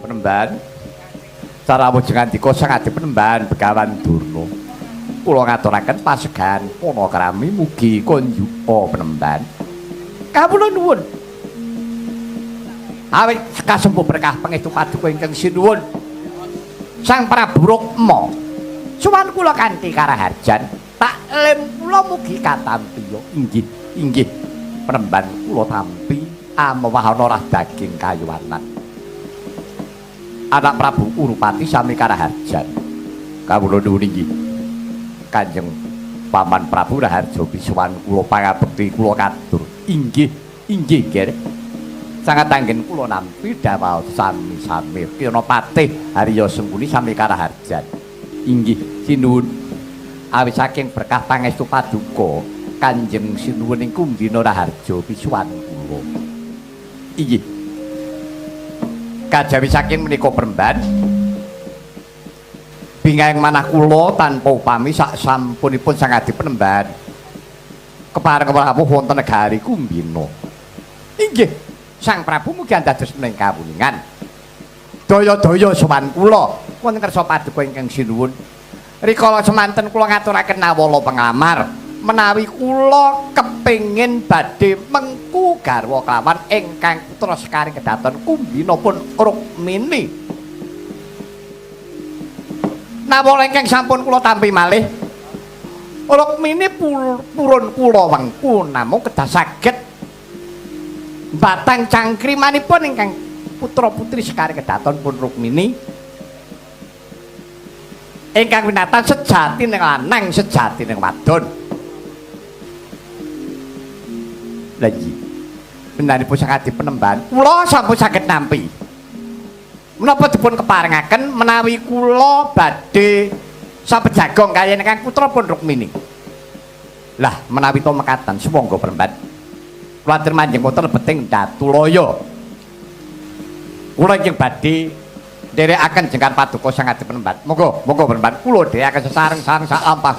Penemban sarawuh jengandika sang adi penemban Begawan Durna. Kula ngaturaken pasegan panakrami mugi konjuka penemban. Kawula nuwun. Awit kasempuh berkah pangestu paduka ingkang sinuwun Sang Prabu Rukma. Suwan kula kanthi karaharjan taklim kula mugi katampi. Inggih, inggih penemban kula tampi amewahana rah daging kayuwanan. Anak Prabu Urupati sami karaharjan. Kawula nuwun inggih. Kanjeng Paman Prabu Raharja pisuwan kula pangabekti kula katur. Inggih, inggih nggih. Sangat anggen kula nampi dawuh sami-sami. Kirana Patih Harya Sengkuni sami karaharjan. Inggih, sinuwun. Awit saking berkah pangestu paduka Kanjeng sinuwun ing Kumbina Raharja pisuwan kula. Inggih. Kajawi saking menika peremban bingahing manah kula tanpa upami sak sampunipun sang adi penemban kepareng rawuh wonten negari Kumbina. Inggih, Sang Prabu mugi andados mening kawuningan. Daya-daya sowan kula wonten kersa paduka ingkang sinuwun. Rikala semanten kula ngaturaken nawala penglamar menawi kula kepengin badhe mengku garwa kelawan ingkang putra sekaring kedaton Kumbina pun Rukmini. Nawala ingkang sampun kula tampi malih Rukmini purun kula wengku namung kedah saged batang cangkrimanipun ingkang putra putri sekaring kedaton pun Rukmini ingkang winatan sejatine lanang sejatine wadon. Lha iki benaripun sang adi penemban kula sampun saged nampi. Menapa dipun keparengaken menawi kula badhe sapejagong kaliyan ingkang putra pun Rukmini. Lah menawi to mekaten sumangga penemban. Kula atur manjing wonten lebeting Datulaya. Kula ingkang badhe nderekaken jengkar paduka sang adi penemban. Monggo, monggo penemban kula nderekaken sesareng-sareng sak lampah.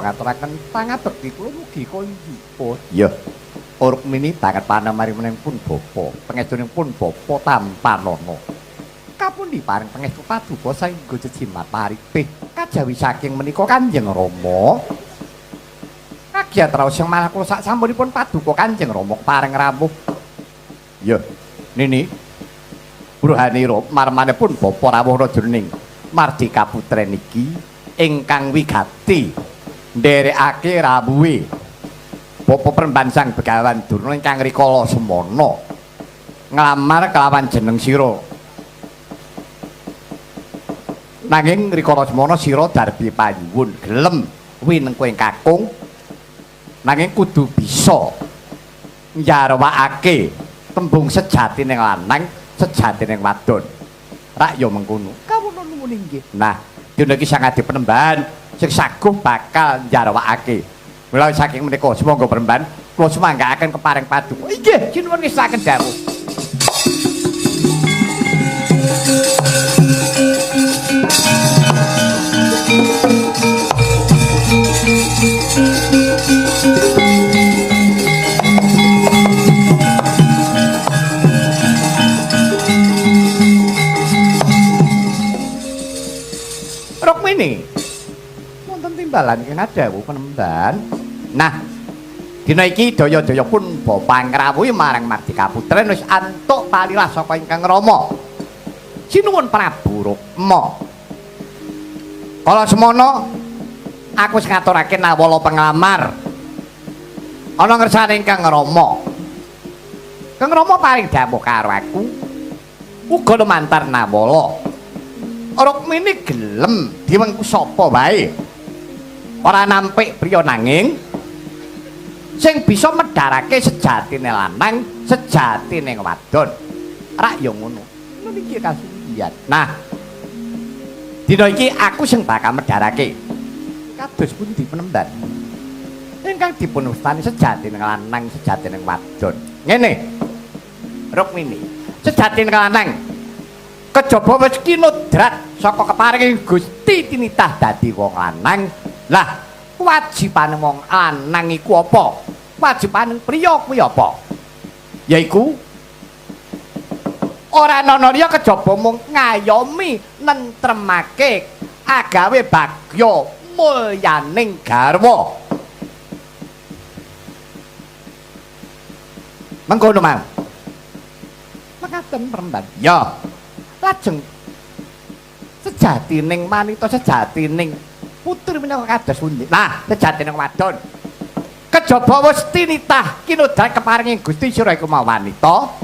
Ngaturaken pangabekti kula mugi kayupa. Iya. Rukmini banget panamarimanipun bapa, pangestunipun bapa tampanana. Kapundi paring pangestu paduka saengga jejimat paripih kajawi saking menika Kanjeng Rama. Kagiat raos sing manah kula sak sampunipun paduka Kanjeng Rama paring rawuh. Iya. Nini. Bruhanira marmanipun bapa rawuh rajroning mardika putren iki ingkang wigati nderekake rawuhe Bapa Peremban Sang Begawan Durna ingkang rikala semana nglamar kelawan jeneng sira. Nanging rikala semana sira darbi panyuwun gelem winengku ing kakung nanging kudu bisa njarwakake tembung sejatine lanang sejatine wadon. Rak ya mengkono. Kawula nuwun inggih. Nah, dina iki sang adi penemban sing saguh bakal njarwakake. Mula saking menika sumangga peremban kula sumanggaaken kepareng paduka. Inggih, sinuwun ngesaken dawuh. Rukmini timbalan ingkang adhawuh penemban. Nah, Dina iki daya-daya pun bapa ngrawuhi marang Mardika Putren wis antuk palilah saka ingkang Rama. Sinuwun Prabu Rukma. Kala semono aku wis ngaturake nawala penglamar. Ana ngersane ingkang Rama. Kang Rama paring dawuh karo aku uga lumantar nawala. Rukmini gelem diwengku sapa wae. Ora nampik priya nanging sing bisa medharake sejatine lanang, sejatine wadon. Rak ya ngono. Ngono iki kasuwiyan. Nah, dina iki aku sing bakal medharake. Kados pundi penemban? Ingkang dipun wastani sejatine lanang, sejatine wadon. Ngene. Rukmini, sejatine lanang kejaba wis kinodrat saka keparinge Gusti tinitah dadi wong lanang. Lah, kewajibane wong lanang iku apa? Kewajibane priya kuwi apa? Yaiku ora ana liya kejaba mung ngayomi nentremake agawe bagya mulyaning garwa. Mengkono mau. Mekaten peremban. Ya. Lajeng sejatining manita sejatining putri menika kados pundi? Nah, sejatining wadon. Kejaba wis tinitah kinodrat keparinge Gusti sira iku mau wanita.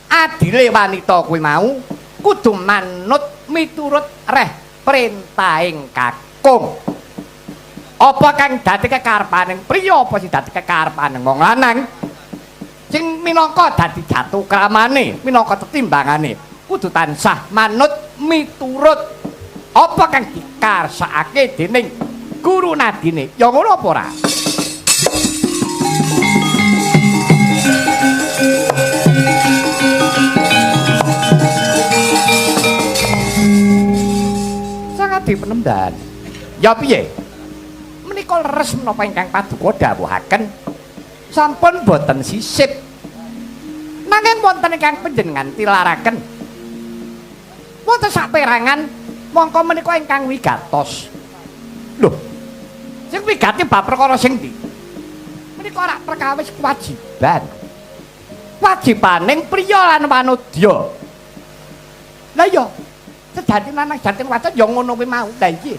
Adile wanita kuwi mau kudu manut miturut reh perintahing kakung. Apa kang dadi kekarepaning priya, apa sing dadi kekarepaning wong lanang? Sing minangka dadi jatuh kramane, minangka tetimbangane, kudu tansah manut miturut apa kang dikarsakake dening guru nadine. Ya ngono apa ora? Sangat dipenemban. Ya piye? Menika leres menapa ingkang paduka dawuhaken sampun boten sisip. Nanging wonten ingkang panjenengan tilaraken. Wonten saperangan mongko menika ingkang wigatos. Lho. Sing wigati bab perkara sing ndi? Menika ora perkawis kewajiban. Kewajibaning priya lan wanodya. Lah iya, sejati lanang sejati wadon ya ngono kuwi mau. Lah iki.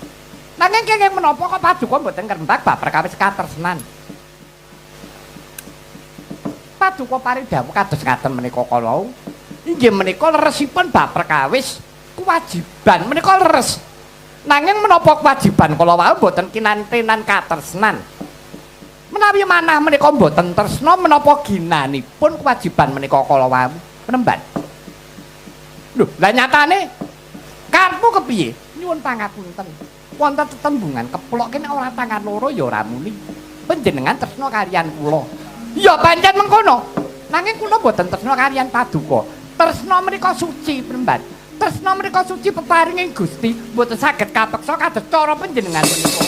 Nanging kenging menapa kok paduka mboten ngrembak bab perkawis katresnan. Paduka paring dawuh kados ngaten menika kala inggih menika leresipun bab perkawis kewajiban menika leres. Nanging menapa kewajiban kala wau mboten kinantenan katresnan. Menawi manah menika mboten tresna menapa ginanipun kewajiban menika kala wau penemban. Lho, lah nyatane karepmu kepiye? Nyuwun pangapunten. Wonten tetembungan keplok kene ora tangan loro ya ora muni. Panjenengan tresna kaliyan kula. Ya pancen mengkono. Nanging kula mboten tresna kaliyan paduka. Tresna menika suci penemban. Tresna menika suci peparinging Gusti, mboten saged kapeksa kados cara panjenengan menika.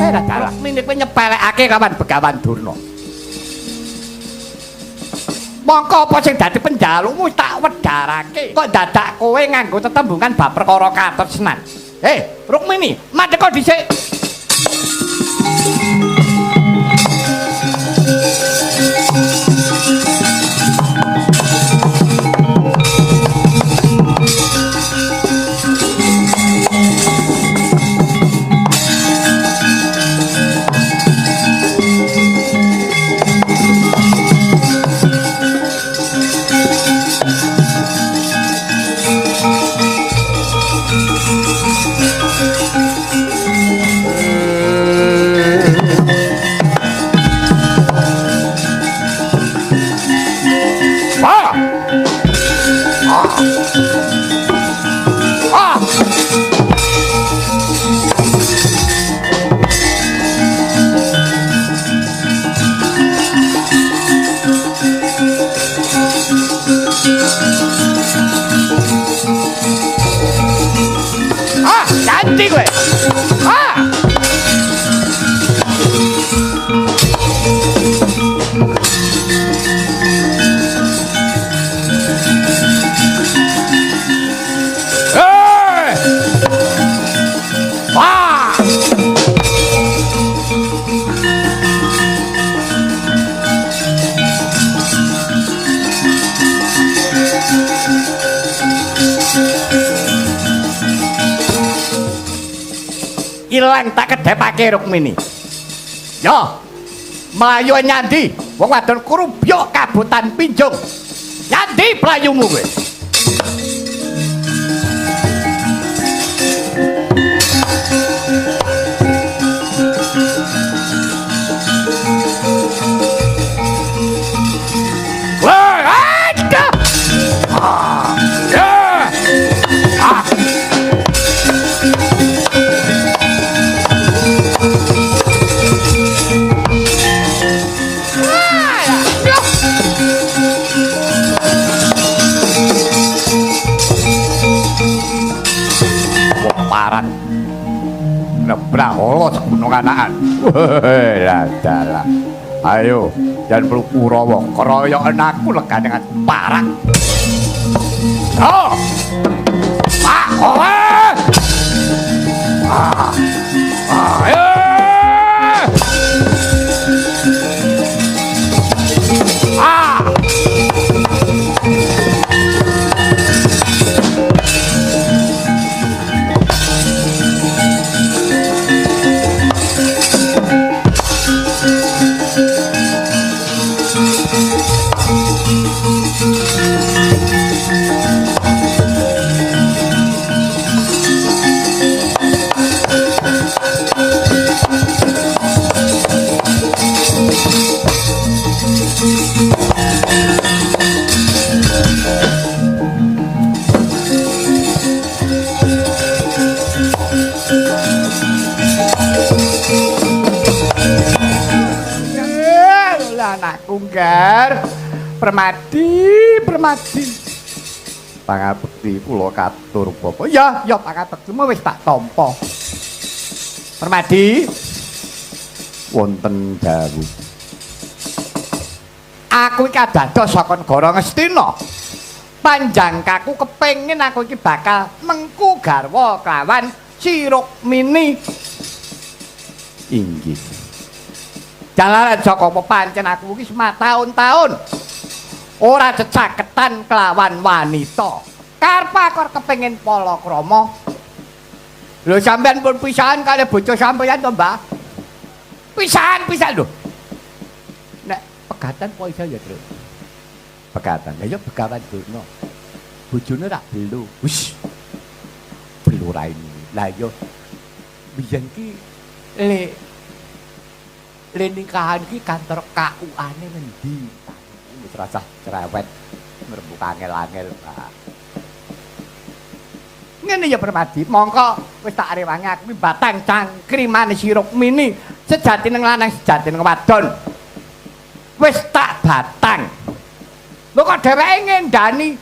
Ora dalah mene kowe nyepelekake kawan Begawan Durna. Mongko apa sing dadi penjalukmu tak wedharake. Kok dadak kowe nganggo tetembungan bab perkara katresnan. Hei, Rukmini, mandeka dhisik. Ganti kowe. Ah! Ilang tak kedhepake Rukmini. Yo. Mlayu nyandi, wong wadon krubyuk kabutan pinjung. Nyandi playumu kowe. Brahala segunung anakan. Lah dalah. Ayo, jan perlu Kurawa keroyoken aku legane dengan parak. Oh. Ah, kowe. Ah. Ah. Ah. Gar Permadi, Permadi. Pangabekti kula katur bapa. Ya, ya pangabektimu wis tak tampa. Permadi wonten dawuh. Aku iki kadados saka negara Ngastina. Panjangkaku kepengin aku iki bakal mengku garwa kelawan Si Rukmini. Inggih. Jalaran saka apa pancen aku iki semataun-taun ora cecaketan kelawan wanita. Karep aku kepengin palakrama. Lho sampean pun pisahan kali bojo sampean to, Mbah? Pisahan-pisahan lho. Nek pegatan apa iso ya, Tru? Pegatan. Lah ya Begawan Durna. Bojone rak belu. Wis. Belu raine. Lah ya biyen ki le nikahan ki kantor KUA-ne ngendi? Wis rasah cerewet ngrembug angel-angel, Pak. Ngene ya Permadi, mongko wis tak rewangi aku batang cangkrimane Si Rukmini, sejatine lanang sejatine wadon. Wis tak batang. Lho kok dheweke ngendani?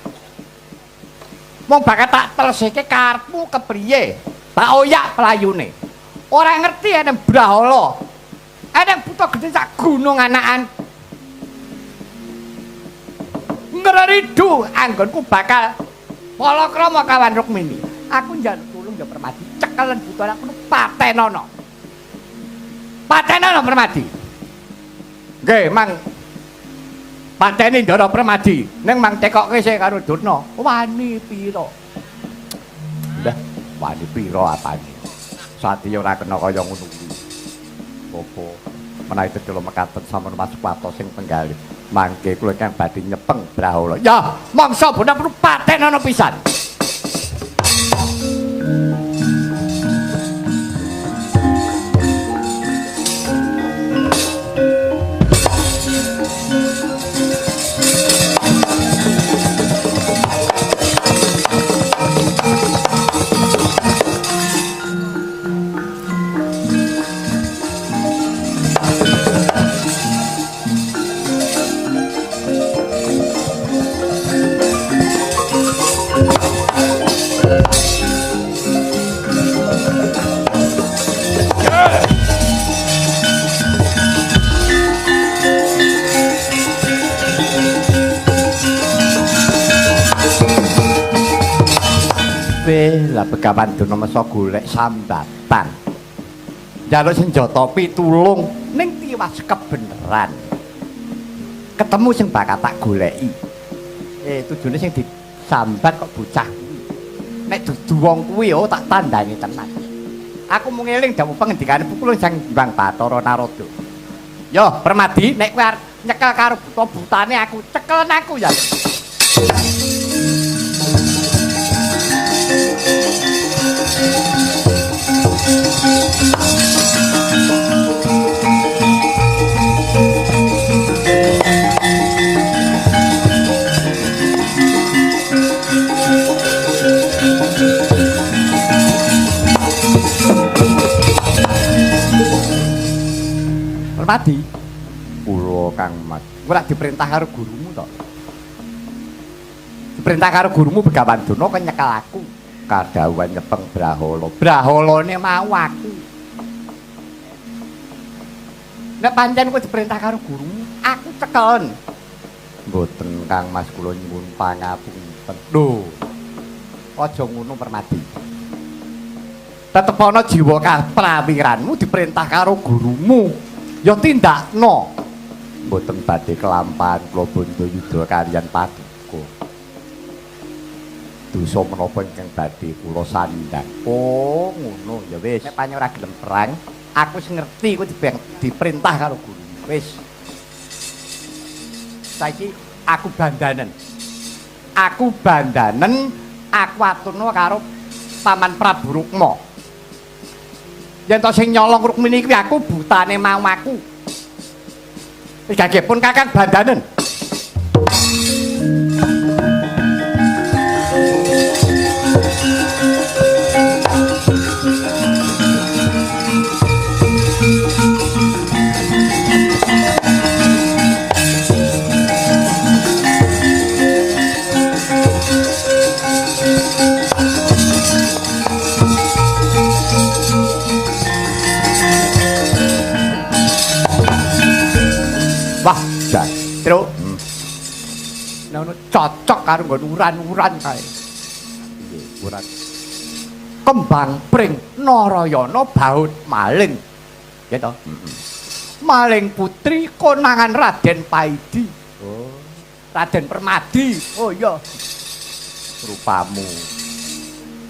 Wong bakal tak telesike karepmu kepriye? Tak oyak playune. Ora ngerti ene brahala. Eneng buta gedhe sak gunung anakan. Ngreridu anggonku bakal palakrama kawan Rukmini. Aku njaluk tulung ya Permadi, cekelen buta aku patenono. Patenono Permadi. Nggih, Mang. Pateni Ndara Permadi, ning mang tekokke sik karo Durna. Wani pira? Lah, wani pira apane? Satiya ora kena kaya ngono kuwi. Apa menawi tetela mekaten sampun masuk sing penggalih mangke kula ingkang badhe nyepeng brahala. Ya, mangsa bono perlu patenono pisan. Lah Begawan Durna mesa golek sambatan. Njaluk senjata pitulung ning tiwas kebeneran. Ketemu sing bakal tak goleki. Tujune sing disambat kok bocah kuwi. Nek dudu wong kuwi oh tak tandani tenan. Aku mung eling dawuh pengendikane Pukulun Sang Hyang Bathara Narada. Yo, Permadi, nek kowe arep nyekel karo buta-butane aku, cekelen aku ya. Permadi, kula Kang Mas. Kowe lak diperintah karo gurumu to? Diperintah karo gurumu Begawan Durna kon nyekel aku. Kadhawuhan nyepeng brahala. Brahalane mau aku. Nek pancen kowe diperintah karo gurumu, aku cekelen. Mboten Kang Mas, kula nyuwun pangapunten. Lho. Aja ngono Permadi. Tetep ana jiwa kaprawiranmu diperintah karo gurumu. Ya tindakno. Mboten badhe kelampahan kula bondo yuda kaliyan paduka. Dosa menapa ingkang badhe kula sandhang? Oh, ngono ya wis. Nek pancen ora gelem perang, aku wis ngerti kowe diperintah karo guru. Wis. Saiki aku bandanen. Aku bandanen, aku aturno karo Paman Prabu Rukma. Yen to sing nyolong Rukmini kuwi aku, butane mau aku. Wis gageh pun Kakang bandanen. Wah, jatruk. Nah, cocok karo nggon uran-uran kae. Nggih, uran. Kembang pring Narayana baut maling. Ya toh? Maling putri konangan Raden Paidi. Oh. Raden Permadi. Oh iya. Rupamu.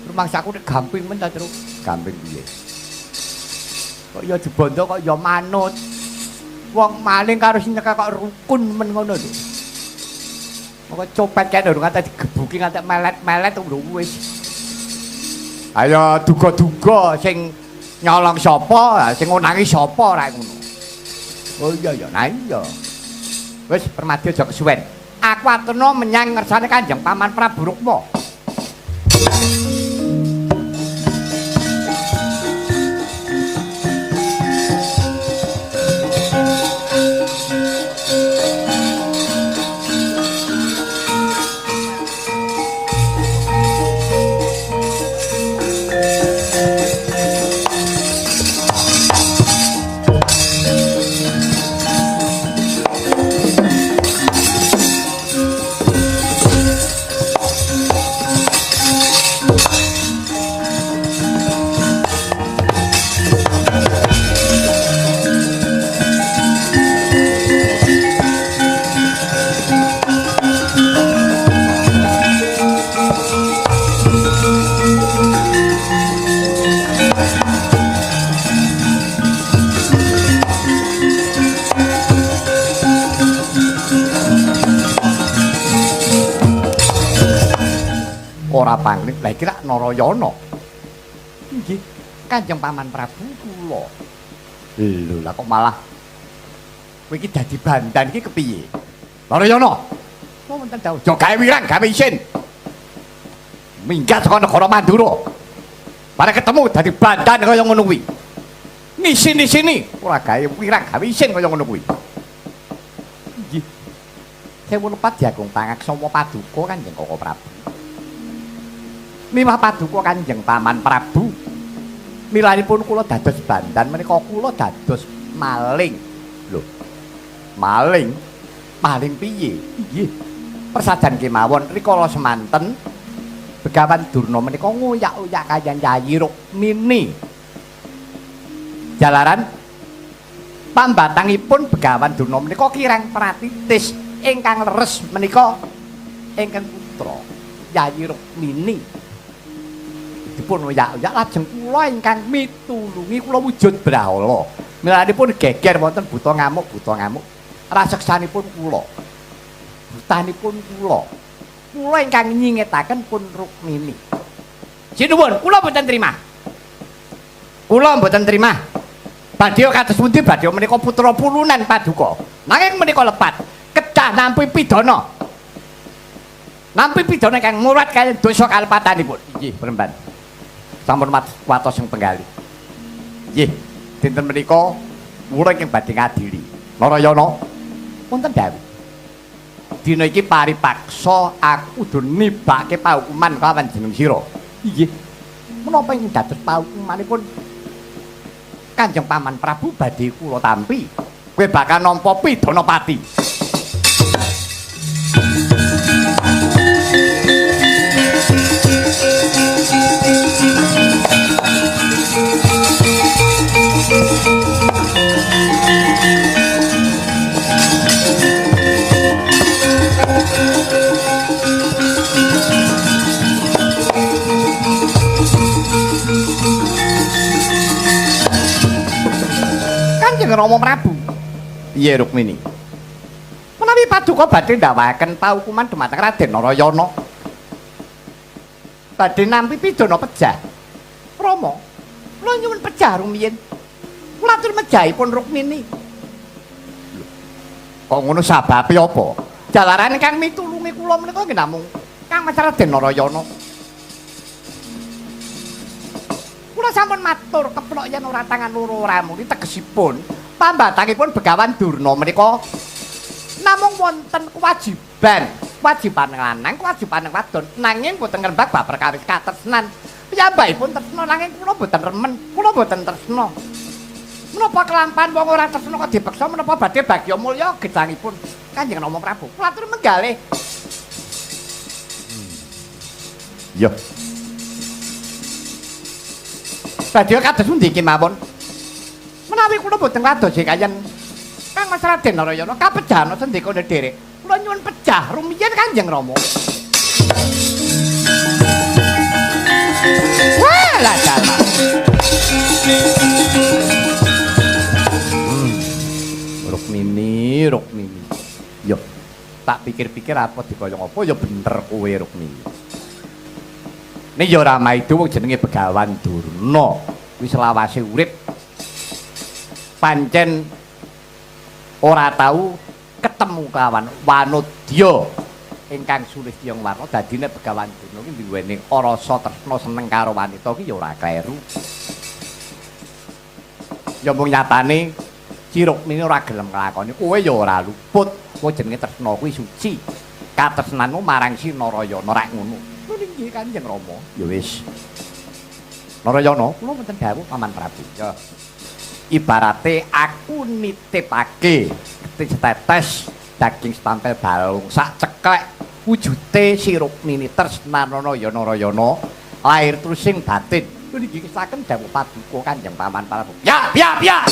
Rumangsaku nek gamping men ta, Truk. Gamping piye? Kok ya dibondo kok ya manut. Wong maling karo sing nyekel kok rukun men ngono lho. Moko copet kae lho nganti digebuki nganti melet-melet lho wis. Ayo duga-duga sing nyolong sapa, sing ngonangi sapa ra ngono. Oh iya ya, nah iya. Wis Permadi aja kesuwen. Aku aturna menyang ngersane Kanjeng Paman Prabu Rukma. Ora pangling, lha iki rak Narayana. Nggih, Kanjeng Paman Prabu kula. Lho, lah kok malah kowe iki dadi bandan iki kepiye? Narayana. Kok wonten dawuh, aja gawe wirang, gawe isin. Minggat saka negara Mandura. Bareng ketemu dadi bandan kaya ngono kuwi. Ngisini-sini ora gawe wirang, gawe isin kaya ngono kuwi. Nggih. Sewu lepat diagung pangaksawa paduka Kanjeng Koko Prabu. Miwah paduka Kanjeng Paman Prabu. Milanipun kula dados bandan menika kula dados maling. Lho. Maling? Maling piye? Nggih. Persajan kemawon rikala semanten Begawan Durna menika ngoyak-oyak kaliyan Yayi Rukmini. Jalaran pambatangipun Begawan Durna menika kirang pratitis ingkang leres menika ingkang putra Yayi Rukmini. Dipun oyak-oyak lajeng kula ingkang mitulungi kula wujud brahala. Milanipun geger wonten buta ngamuk, buta ngamuk. Raseksanipun kula. Butanipun kula. Kula ingkang nyingetaken pun Rukmini. Sinuwun, kula mboten terima. Kula mboten terima. Badhe kados pundi badhe menika putra pulunan paduka. Nanging menika lepat kedah nampi pidana. Nampi pidana ingkang murat kaliyan dosa kalepatanipun. Inggih, Premban. Sampun watos sing penggalih. Nggih, dinten menika kula ingkang badhe ngadili. Narayana, wonten dawuh. Dina iki paripaksa aku kudu nibake paukuman kelawan jeneng sira. Inggih. Menapa ingkang dados paukumanipun Kanjeng Paman Prabu badhe kula tampi. Kowe bakal nampa pidana pati. Kanjeng Rama Prabu. Piye Rukmini? Menawi paduka badhe ndawaken paukuman dumateng Raden Narayana. Badhe nampi pidana pejah. Rama, kula nyuwun pejah rumiyin. Kula atur mejahipun Rukmini. Lho, kok ngono sababe apa? Jalaran ingkang mitulungi kula menika nggih namung Kang Mas Raden Narayana. Kula sampun matur keplok yen ora tangan loro ora muni tegesipun pambatangipun Begawan Durna menika namung wonten kewajiban, kewajiban lanang, kewajiban wadon nanging boten ngrembak bab perkawis katresnan. Piyambakipun tresna nanging kula boten remen, kula boten tresna. Menapa kelampahan wong ora tresna kok dipeksa menapa badhe bagya mulya gesangipun Kanjeng Rama Prabu. Kula atur menggalih. Iya. Badhe kados pundi kemawon? Menawi kula boten kados kayen Kang Mas Raden Narayana kapejahana sendikane dherek. Kula nyuwun pejah rumiyin Kanjeng Rama. Wah, lah dalah. Rukmini, Rukmini. Yo, tak pikir-pikir apa dikaya apa ya bener kowe Rukmini. Nek ya ora maido wong jenenge Begawan Durna. Wis selawase urip pancen ora tau ketemu kawan wanodya ingkang sulistya warna. Dadine Begawan Durna ki duweni rasa tresna seneng karo wanita ki ya ora kleru. Ya mung nyatane Ci Rukmini ora gelem nglakoni, kowe ya ora luput. Kowe jenenge tresna kuwi suci. Katresnanmu marang si Narayana rek ngono. Lho nggih Kanjeng Rama. Ya wis. Narayana, kula wonten dawuh Paman Prabu. Ya. Ibarate aku nitipake getih setetes daging setampil balung sak ceklek wujute si Rukmini tresnanana ya Narayana lahir trusing batin. Lho niki kesaken dawuh paduka Kanjeng Paman Prabu. Ya, ya, ya.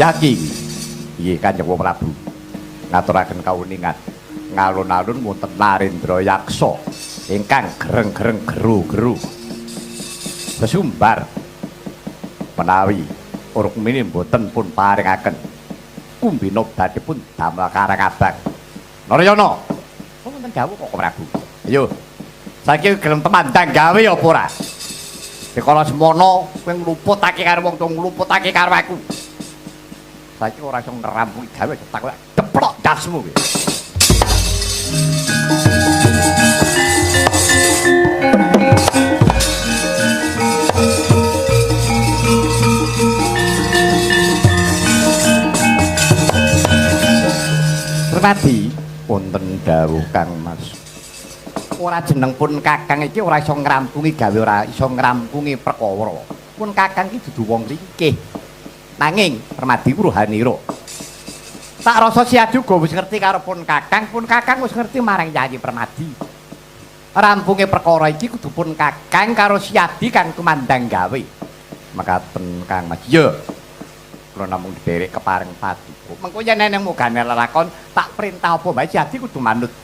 Yaki nggih Kanjeng Prabu ngaturaken kauningan ngalun-alun wonten Narendra Yaksa ingkang gereng-gereng geru-geru sesumbar menawi Rukmini mboten pun paringaken kumbina badhe pun damel karang abang. Narayana, wonten dawuh kok Prabu. Ayo saiki gelem temandang gawe apa ora? Dikala semono kowe ngluputake karo wong tuwa ngluputake karo aku. Saiki ora iso ngrampungi gawe tak deplok dasmu kowe. Permadi wonten dawuh Kang Mas. Ora jeneng pun Kakang iki ora iso ngrampungi gawe ora iso ngrampungi perkara. Pun Kakang iki dudu wong ringkih. Nanging Permadi Ruhanira. Tak rasa si Aduga wis ngerti karo pun Kakang wis ngerti marang Yayi Permadi. Rampunge perkara iki kudu pun Kakang karo Siadi kang tumandang gawe. Mekaten Kang Mas. Iya. Kula namung dherek kepareng paduka. Mengko yen eneng mugane lelakon tak perintah apa bae Siadi kudu manut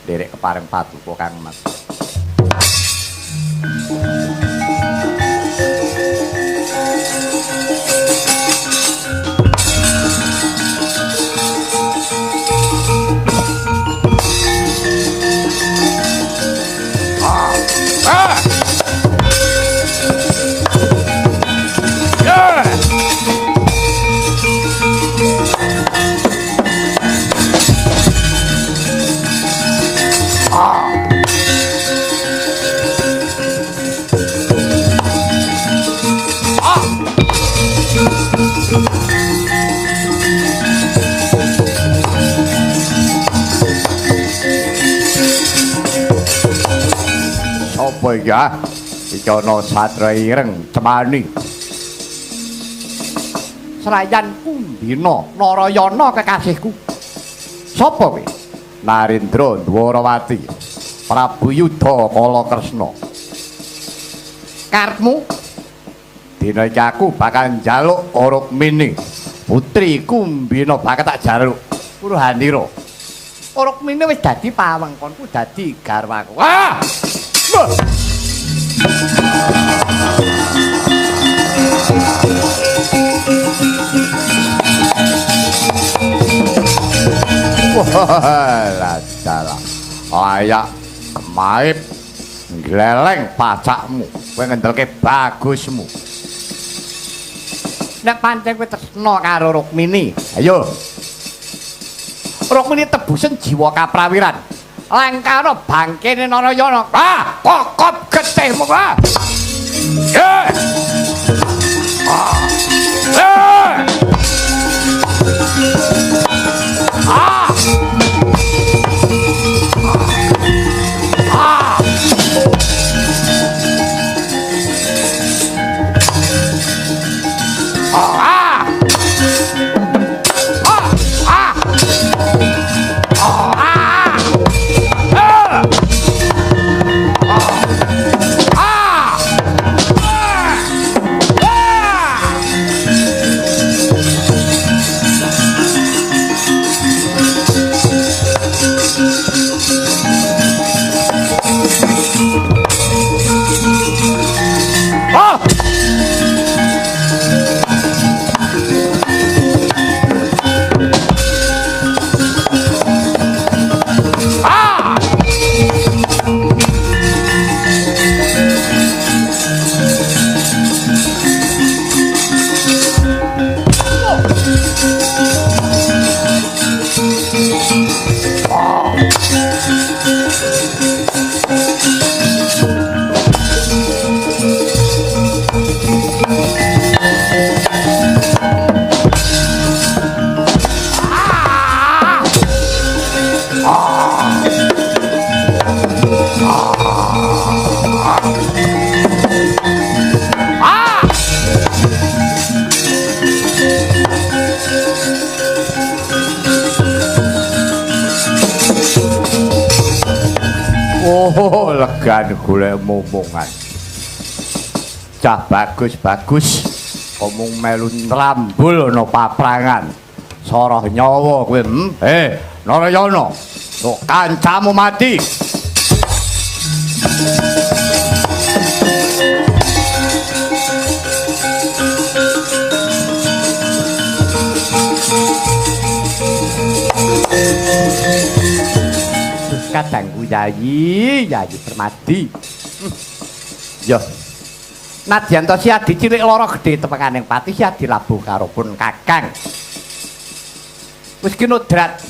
dherek kepareng paduka Kang Mas. Sapa iki ah? Iki ana satra ireng cemani. Serayan Kumbina Narayana kekasihku. Sapa kowe? Narendra Dwarawati. Prabu Yudha Kala Kresna. Karepmu? Dina iki aku bakal njaluk Rukmini. Putri Kumbina bakal tak jaluk. Purhanira. Rukmini wis dadi pawengkonku, dadi garwaku. Ah! Wah, dalah. Ayak kemaib gleleng pacakmu. Kowe ngendelke bagusmu. Nek pancen kowe tresna karo Rukmini, ayo. Rukmini tebusen jiwa kaprawiran. Langkana bangkene Narayana. Ah, kokop getihmu. Ah. Eh. Ah. Eh. Ah. Ah. Ah. Ah. Ah. Ah. Oh, legan golek momongan. Cah bagus-bagus omong melu nrambul ana paprangan. Soroh nyawa kowe, Narayana. Tok kancamu mati. Kadangku Yayi, Yayi Permadi. Yo. Nadyan to Siadi cilik lara gedhe tepekaning pati Siadi labuh karo pun Kakang. Wis kinodrat.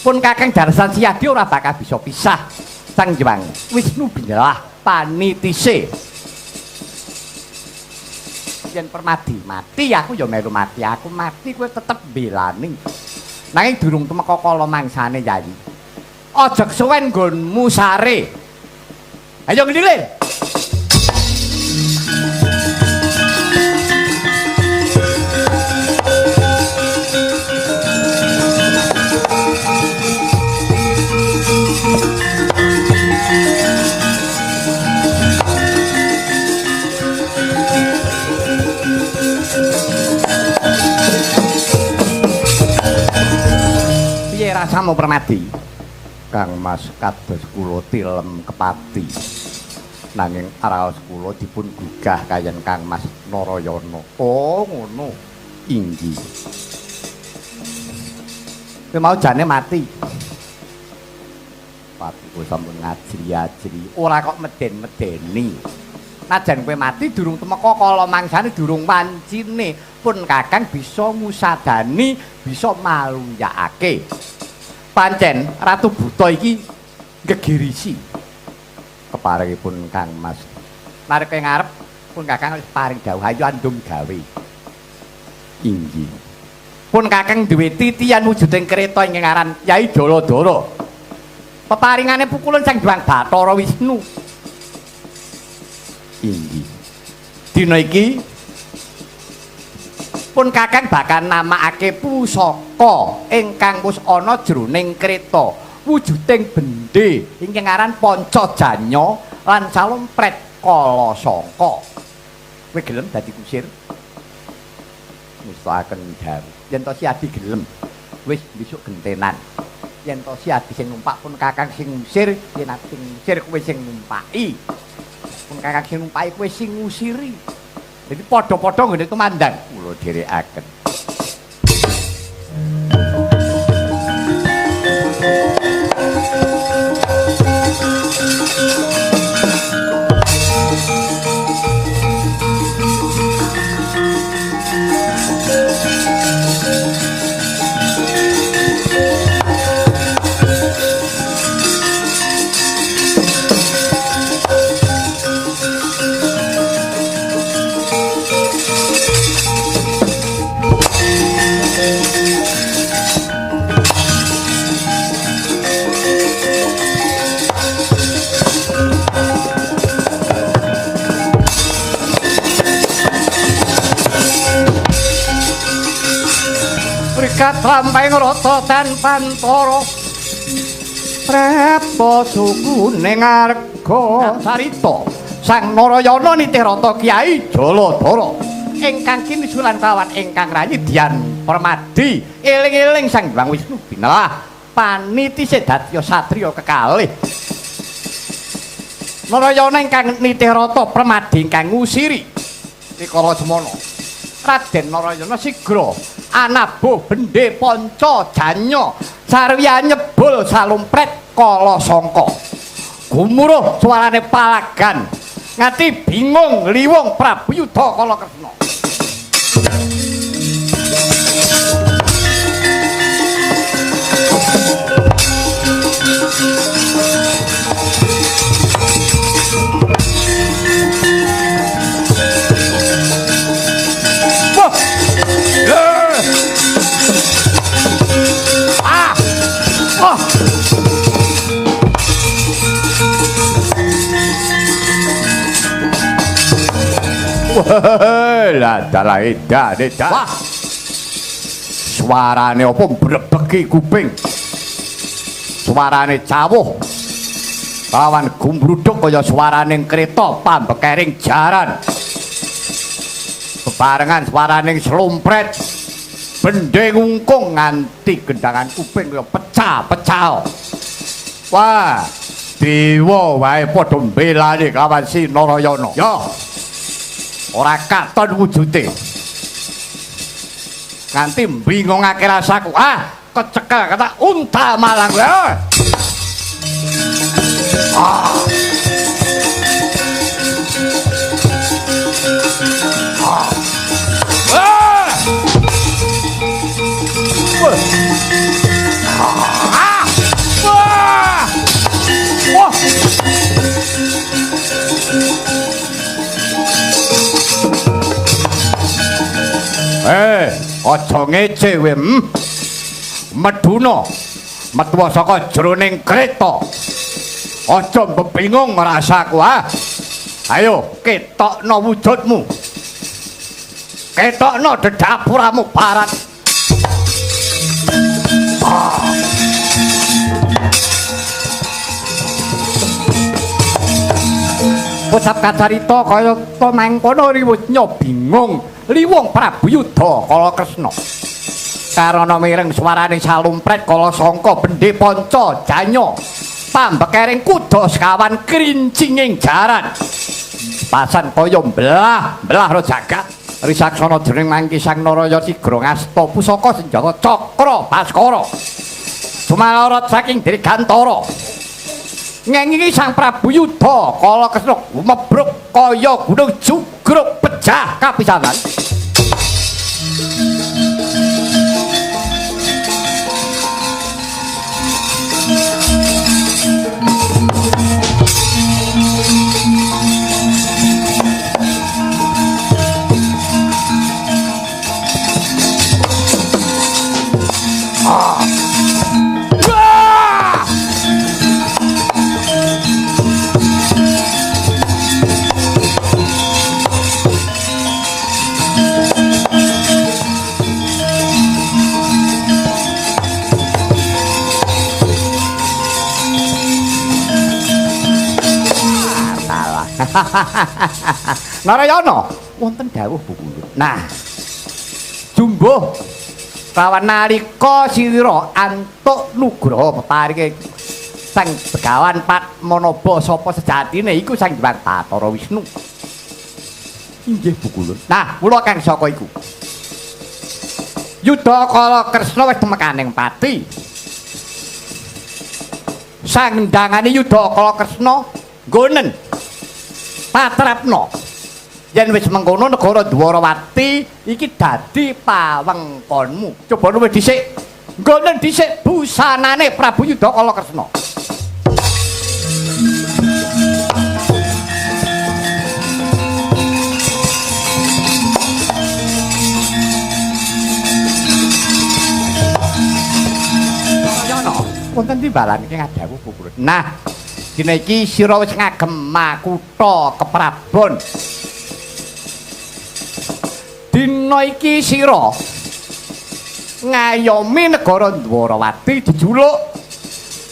Pun Kakang darasan Siadi ora bakal bisa pisah. Sang Hyang Wisnu binyalah panitise. Yen Permadi mati aku ya melu mati, aku mati kowe tetep mbelani. Nanging durung tumeka kala mangsane Yayi. Aja kesuwen nggonmu sare. Ayo nglilir. rasamu Permadi? Kang Mas kados kula tilem kepati. Nanging raos kula dipun gugah kayen Kang Mas Narayana. Oh, ngono. Inggih. Kowe mau jane mati. Patiku sampun ngajri-ajri, ora kok meden-medeni. Najan kowe mati durung tumeka kala mangsane durung wancine, pun Kakang bisa ngusadani, bisa maluyakake. Pancen Ratu Buta iki gegirisi. Keparengipun Kang Mas. Nalika ngarep pun Kakang wis paring dawuh ayo andum gawe. Inggih. Pun Kakang duwe titian wujuding kereta ingkang aran Yai Daladara. Peparingane pukulun Sang Hyang Bathara Wisnu. Inggih. Dina iki pun Kakang bakal namakake pusaka ingkang wis ana jroning kereta wujuding bendhe ingkang aran Pancajanya lan Salompret Kalasangka. Kowe gelem dadi kusir? Mustakaken dawuh. Yen to si Adi gelem, wis besok gentenan. Yen to si Adi sing numpak pun Kakang sing ngusir, yen aku sing ngusir kowe sing numpaki. Pun Kakang sing numpaki kowe sing ngusiri. Jadi padha-padha nggone tumandang kula dherekaken. Lampahing rata dan pantara prepa sukune ngarga carita Sang Narayana nitih rata Kyai Jaladara ingkang kinisulan kawan ingkang rayi Dian Permadi eling-eling Sang Hyang Wisnu binelah panitise dadya satriya kekalih. Narayana ingkang nitih rata Permadi ingkang ngusiri Rikala semono Raden Narayana sigra anabuh bendhe Pancajanya sarwiya nyebul salumpret Kalasangka. Gumuruh suarane palagan nganti bingung liwung Prabu Yudha Kala Kresna. Lah dalah edan edan. Wah. Suarane apa mbrebeki kuping. Suarane cawuh. Lawan gumbruduk kaya suarane kereta pambekering jaran. Bebarengan suarane slumpret. Bendhe ngungkung nganti gendangan kuping kaya pecah-pecah. Wah, dewa wae padha mbelani kawan si Narayana. Ya. Ora katon wujude. Nganti mbingungake rasaku. Ah, kecekel kata unta malang. Ah. Ah. Ah. Ah. Wah. Wah. Aja ngece kowe. Meduna metu saka jroning kreta. Aja mbebingung rasaku, ah. Ayo ketokno wujudmu. Ketokno dedapuramu barat. Ah. Ucap kacarita kaya ta mangkono riwusnya bingung liwung Prabu Yudha Kala Kresna. Karana mireng suarane salumpret kala sangka bendhe panca janya. Pambekering kuda sekawan krincinging jaran. Pasan kaya belah-belah ro jagat. Risaksana jroning mangki Sang Naraya sigra ngasta pusaka senjata Cakra Baskara. Sumalorot saking Dirgantara. Ngengingi Sang Prabu Yudha Kala Kresna gumebruk kaya gunung jugruk pejah kapisanan. Narayana wonten dawuh Bu Kundut. Nah, jumbuh kawan nalika sira antuk nugraha peparinge Sang Begawan Padmanaba sapa sejatine iku Sang Hyang Bathara Wisnu. Inggih Bu Kundut. Nah, kula kang saka iku. Yudha Kala Kresna wis temekaning pati. Sandangane Yudha Kala Kresna nggonen patrapna. Yen wis mengkono negara Dwarawati iki dadi pawengkonmu. Coba luwih dhisik. Nggonen dhisik busanane Prabu Yudha Kala Kresna. Wonten timbalan iki ngadhawuh Bu Kundut. Nah, dina iki sira wis ngagem makutha keprabon. Dina iki sira ngayomi negara Dwarawati dijuluk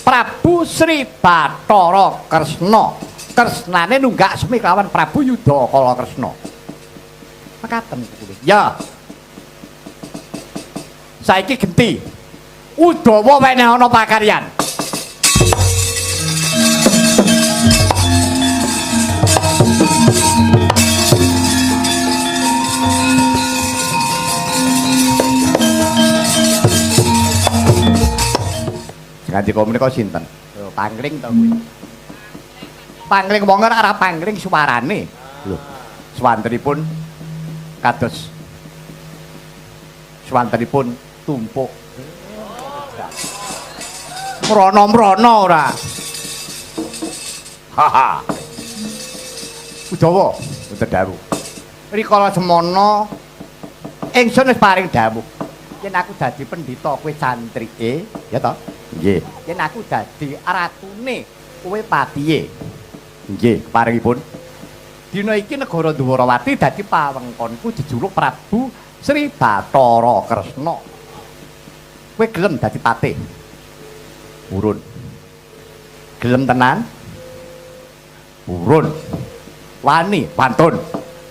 Prabu Sri Bathara Kresna. Kresnane nunggak semi kelawan Prabu Yudha Kala Kresna. Mekaten Bu Kundut. Ya. Saiki genti. Udawa weneh ana pakaryan. Sing menika sinten? Lho, pangling to kuwi. Pangling wong ora pangling suarane. Lho, swantenipun kados swantenipun tumpuk. Mrono-mrono ora. Haha. Udawa wonten dawuh. Rikala semono ingsun wis paring dawuh. Yen aku dadi pendhita kowe santrike, ya to? Nggih. Yen aku dadi ratune, kowe patihe. Nggih, paringipun. Dina iki negara Dwarawati dadi pawengkonku jejuluk Prabu Sri Bathara Kresna. Kowe gelem dadi patih? Purun. Gelem tenan? Purun. Wani, pantun.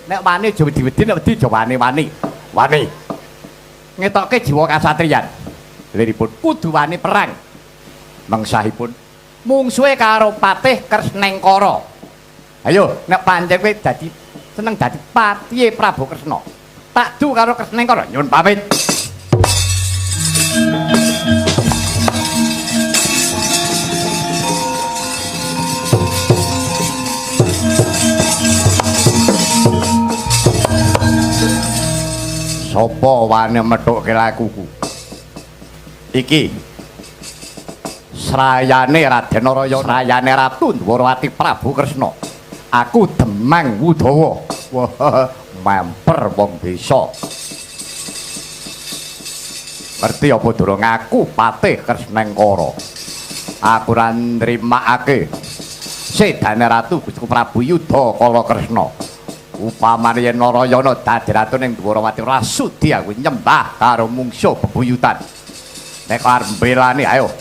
Nek wani aja wedi-wedi, nek wedi aja wani-wani. Wani. Ngetokke jiwa kasatriyan. Liripun kudu wani perang. Mengsahipun mungsuhe karo Patih Kresnengkara. Ayo, nek pancen kowe dadi seneng dadi patihe Prabu Kresna. Tak du karo Kresnengkara, nyun pamit. Sapa wani methukke lakuku? Iki srayane Raden Narayana, srayane Ratu Dwarawati Prabu Kresna. Aku Demang Wudawa. Wah, memper wong desa. Ngerti apa durung aku Patih Kresnengkara. Aku ora nrimakake sedane Ratu Gusti Prabu Yudha Kala Kresna. Upamane yen Narayana dadi ratu ning Dwarawati ora sudi aku nyembah karo mungsuh bebuyutan. Nek arep mbelani ayo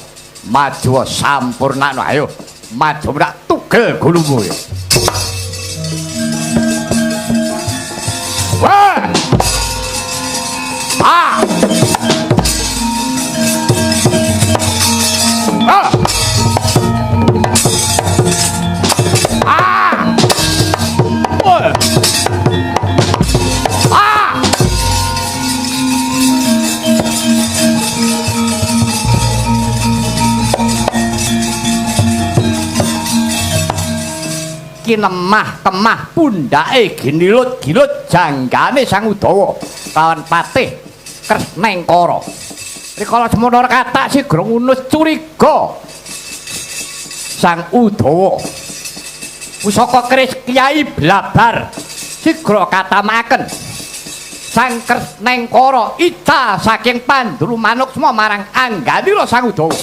maju sampurnakno, ayo maju rak tugel gulumu. Wah! Ah! kinemah kemah pundhake ginilut-gilut janggane Sang Udawa lawan Patih Kresnengkara. Rikala semono kathah sigra ngunus curiga Sang Udawa. Pusaka keris Kyai Blabar sigra katamakaken Sang Kresnengkara ical saking pandulu manuksma marang angganira Sang Udawa.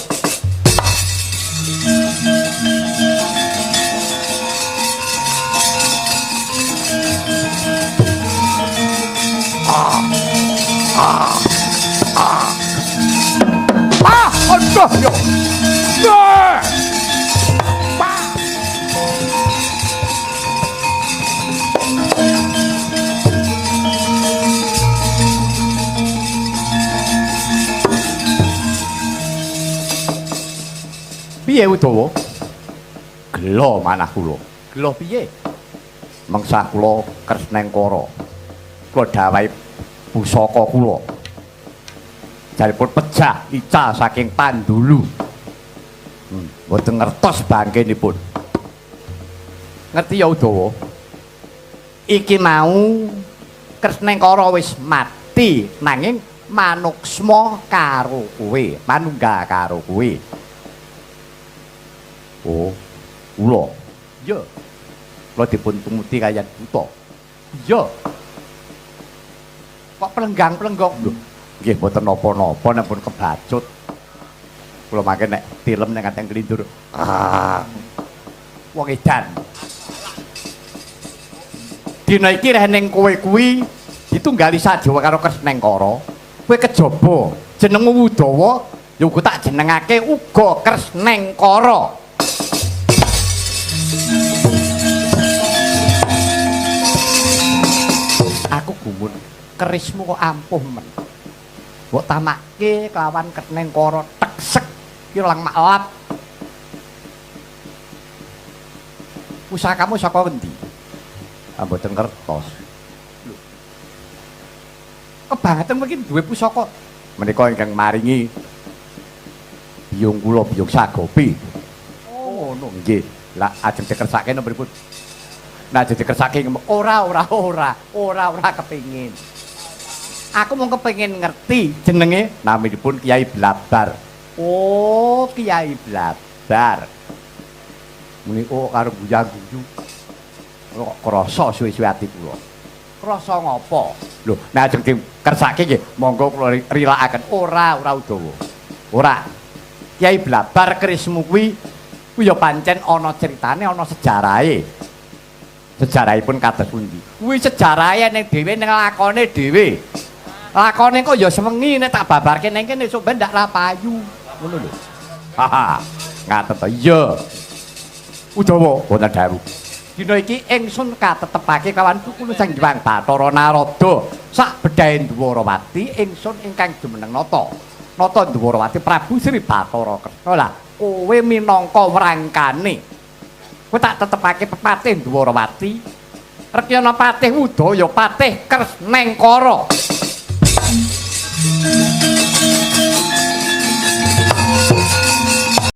Ah, aduh yo. Piye Udawa? Gelo manah kula. Gelo piye? Mengsah kula Kresnengkara. Kula dawuhi pusaka kula. Jaripun pejah ical saking pandulu. Mboten ngertos bangkenipun. Ngerti ya Udawa? Iki mau Kresnengkara wis mati nanging manuksma karo kowe, manunggal karo kowe. Oh, kula. Iya. Kula dipun tumuti kaliyan buta. Iya. Kok plenggang-plenggong? Lho, nggih mboten napa-napa nek pun kebacut. Kula mangke nek tilem nek nganti nglindur. Ah. Wong edan. Dina iki reh ning kowe kuwi ditunggali sajawa karo Kresnengkara. Kowe kejaba jenengmu Udawa, ya uga tak jenengake uga Kresnengkara. Aku gumun, kerismu kok ampuh men. Mbok tamake kelawan Kresnengkara teksek ki lang maklap. Pusakamu saka ngendi? Ah mboten ngertos. Lho. Kebangetan mriki duwe pusaka. Menika ingkang maringi biyung kula biyung Sagopi. Oh, ngono nggih. Lah ajeng dikersake napa pripun? Nah, jadi kersake ora ora ora ora ora kepingin. Aku mung kepingin ngerti jenenge naminipun Kyai Blabar. Oh, Kyai Blabar. Muni oh karo guya-guyu. Kok krasa suwe-suwe ati kula. Krasa ngopo? Lho, nek ajeng dikersake nggih monggo kula rilakaken. Ora ora Udawa. Ora. Kyai Blabar kerismu kuwi kuwi ya pancen ana critane, ana sejarahe. Sejarahipun kados pundi? Kuwi sejarahe ning dhewe ning lakone dhewe. Lakone kok ya sewengi nek tak babarke ning kene sok ben ndak ra payu. Ngono lho. Haha. Ngaten to. Iya. Udawa wonten dawuh. Dina iki ingsun katetepake kawan Kula Sang Hyang Bathara Narada sak bedhahe Dwarawati ingsun ingkang jumeneng nata. Nata Dwarawati Prabu Sri Bathara Kresna. Lah kowe minangka wrangkane. Kowe tak tetepake pepatih Dwarawati. Rekyana Patih Udaya Patih Kresnengkara.